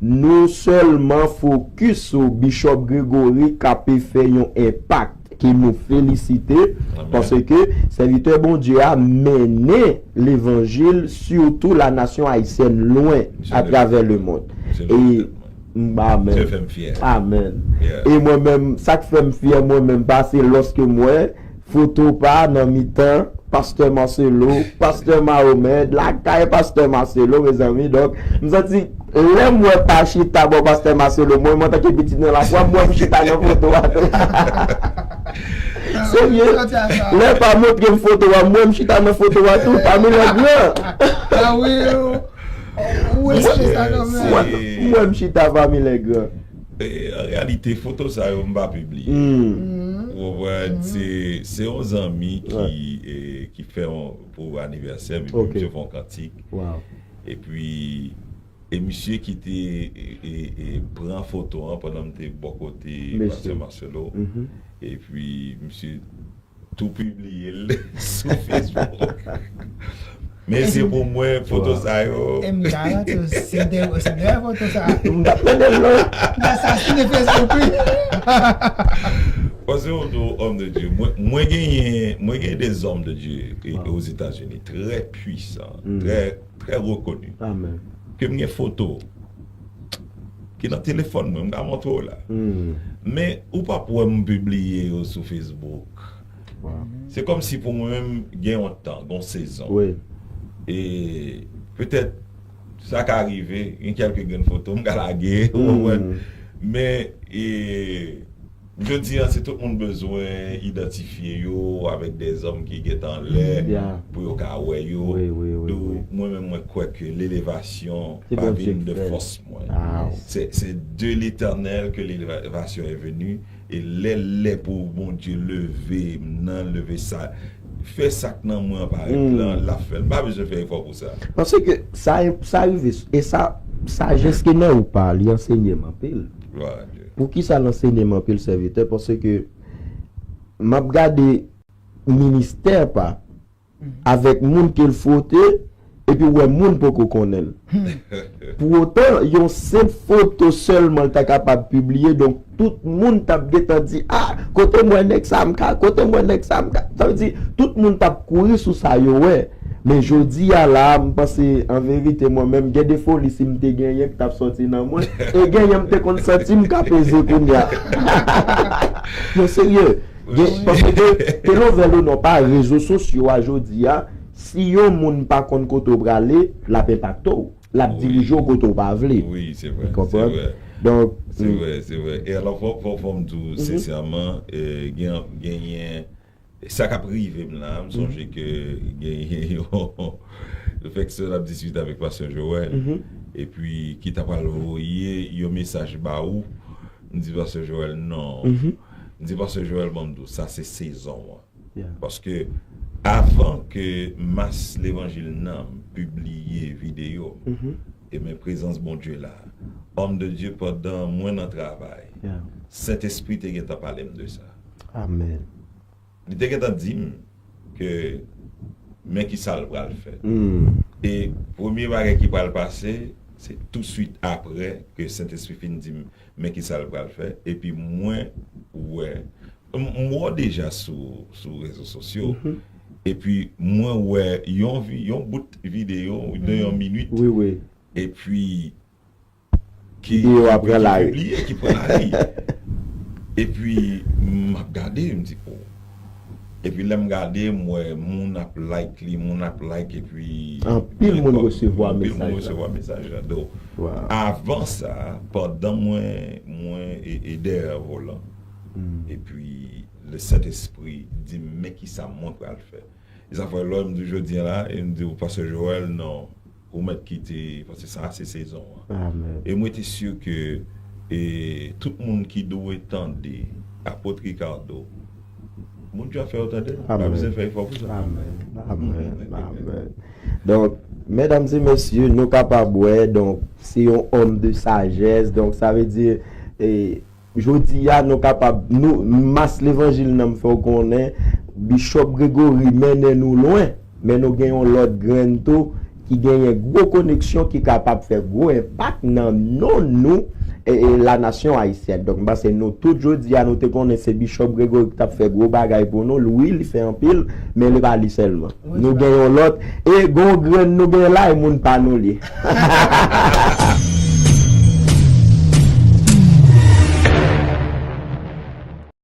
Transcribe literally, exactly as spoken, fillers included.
nou sèlman fokis sou Bishop Gregory k ape fè yon enpak ke nou felisite, paske sèvitè Bondye a mennen levanjil, sitou la nasyon ayisyèn, lwen atravè le mond. E, amèn. Amèn. E mwen menm, sa k fè m fyè mwen menm pa, se lòske m wè foto pa nan mitan Pastè Marcelo, Pastè Mahomed, lakay Pastè Marcelo, mezanmi. Donk, m santi, lè m wè pa chita bò Pastè Marcelo, mwen, mwen, antanke pitit nan lafwa, m wè m chita nan foto a tou. Serye, lè pa montre m foto a, m wè m chita nan foto a tou, pami lè gran. Ah wi, ou, ou eseye sa kanmenm. M wè m chita pami lè gran. E, an reyalite, foto sa yo, m pa pibliye. Ou konprann? Se, se yon zanmi ki, e, ki fè yon, pou anivèsè, epi misye fè yon kantik. Epi, e misye ki te, e, e, e, pran foto an pandan m te bò kote Pastè Marcelo. Epi, misye tou pibliye l sou Facebook. Men se pou mwen, foto sa yo. E m ta rate, se de, se de foto sa. M t ap mande l non. M t asasine Facebook, wi. Paske yon do homme de Dieu. Mwen, mwen genyen, mwen genyen des hommes de Dieu e, aux États-Unis, très puissants, très, très reconnus. Ke m gen foto ki nan telefòn mwen, m ka montre w la. Men ou p ap wè m pibliye yo sou Facebook. Se kòmsi pou mwen menm, gen yon tan, gen yon sezon. E petèt, sa ka rive, gen kèlke grenn foto m ka lage, ou konprann? Men, e, jodi a, si tout moun bezwen idantifye yo avèk de zòm ki gentan anlè pou yo ka wè yo. Donk, mwen menm, mwen kwè ke lelevasyon pa vin de fòs mwen. Se, se de Letènèl ke lelevasyon est venue. E lè, lè pou Bondye leve m nan, leve sa, fè sa k nan mwen an parèt lan, l ap fè l. M pa bezwen fè efò pou sa. Paske sa, sa rive, e sa, sajès ke nan ou pa, li ansenye m anpil. Poukisa l ansenye m anpil, sèvitè? Paske m ap gade ministè pa avèk moun ke l fwote, epi w wè moun poko konnen l. Pou otan, yon senp foto sèlman l ta kapab pibliye, donk tout moun t ap gentan di, "Ah, kote m wè nèg sa m ka, kote m wè nèg sa m ka." Sa vle di, tout moun t ap kouri sou sa yo wè. Men jodi a la, m panse, an verite, mwen menm, gen de foli si m te genyen ki t ap sòti nan mwen, e genyen m te konn santi m ka peze kounye a. Non, serye. Gen, paske te, te love lè non pa rezo sosyo a jodi a, si yon moun pa konn kote w prale, l ap enpakte w. L ap dirije w kote w pa vle. Wi, se vre, se vre. Donk, se vre, se vre. E alò, fò, fò, fò m di w sensèman, e, gen, genyen, sa k ap rive m la, m sonje ke genyen yon, le fèt ke l ap diskite avèk Pastè Joel, epi ki ta pral voye yon mesaj ba ou, m di Pastè Joel, non. M di Pastè Joel, ban m di w, sa se sezon an. Paske avan ke Mas Levanjil Nanm pibliye videyo m, e men prezans Bondye la, homme de Dieu, pandan mwen nan travay, Sentespri te gentan pale m de sa. Amèn. Li te gentan di m ke men kisa l pral fè. E premye bagay ki pral pase, se touswit apre ke Sentespri fin di m men kisa l pral fè, epi mwen wè, m, m wè w deja sou, sou rezo sosyo, epi mwen wè yon vi-, yon bout videyo de yon minit, epi ki, ki, ki pibliye, ki pran lari. Epi m ap gade, m di, "Oh." Epi lè m gade, m wè moun ap like li, moun ap like, epi anpil moun resevwa mesaj la. Anpil moun resevwa mesaj la. Donk, avan sa, pandan mwen, mwen e, e dèyè volan, epi le Sentespri di m, "Men kisa mwen pral fè." E sa fè lè m di jodi a la, e m di w, Pastè Joel, non, ou mèt kite, paske sa se sezon an. Amèn. E mwen te si ke, e, tout moun ki dwe tande Apot Ricardo, Bondye ap fè yo tande l. Pa bezwen fè efò pou sa. Amèn. Amèn. Amèn. Donk, medam e mesye, nou kapab wè, donk, se yon homme de sagesse, donk, sa vle di, e, jodi a, nou kapab, nou, Mas Levanjil Nanm fè w konnen, Bishop Gregory mennen nou lwen, men nou gen yon lòt grenn tou ki genyen gwo koneksyon, ki kapab fè gwo enpak nan non nou, e, e, la nasyon ayisyèn. Donk, m panse nou tout jodi a, nou te konnen se Bishop Gregory ki t ap fè gwo bagay pou nou. Wi, li fè anpil, men li pa li sèlman. Nou gen yon lòt, e gwo grenn nou gen la, e moun pa nou li.